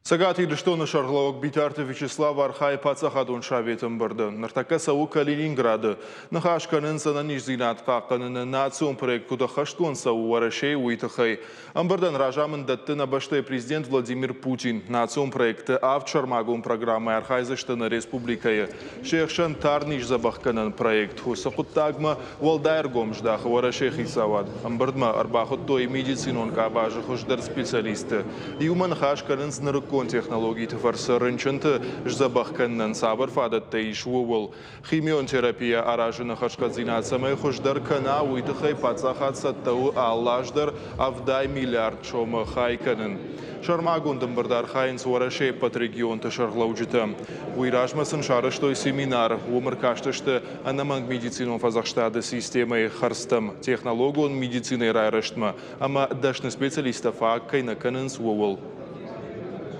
Цӕгат Ирыстоны сӕргълӕууӕг Битарты Вячеслав архайы паддзахадон советы ӕмбырды. Ныртӕккӕ цӕуы Калининграды. Ныхас кӕнынц ӕнӕниздзинад хъахъхъӕныны национ проект куыд ӕххӕстгонд цӕуы Уӕрӕсейы, уый тыххӕй. Ӕмбырдӕн разамынд дӕтты нӕ бӕстӕйы президент Владимир Путин. Национ проекты авд сӕрмагонд программӕйы архайдзысты нӕ республикӕйы. Се хсӕн тарниз дзӕбӕхгӕнӕн проект. Уыцы хъуыддагмӕ уӕлдай ӕргом здахы Уӕрӕсейы хицауад. Ӕмбырдмӕ ӕрбахуыдтой медицинон къабазы хуыздӕр специалистты. Иумӕ ныхас кӕнынц нырыккон технологиты фӕрцы рынчынты сдзӕбӕх кӕнынӕн цавӕр фадӕттӕ ис, ууыл. Химион терапия аразыны хӕрзхъӕддзинад цӕмӕй хуыздӕр кӕна, уый тыххӕй паддзахад цӕттӕ у алы аз дӕр 70 миллиард сомы хай кӕнын. Сӕрмагонд ӕмбырды архайынц Уӕрӕсейы ӕппӕт регионты сӕргълӕуджытӕ. Уый размӕ сын сарӕзтой семинар. Уым ӕркастысты ӕнӕмӕнг медицинон фӕдзӕхстады системӕйы хӕрдзтӕм, технологон медицинӕйы райрӕзтмӕ ӕмӕ дӕсны специалисттӕ фаг кӕй нӕ кӕнынц, ууыл.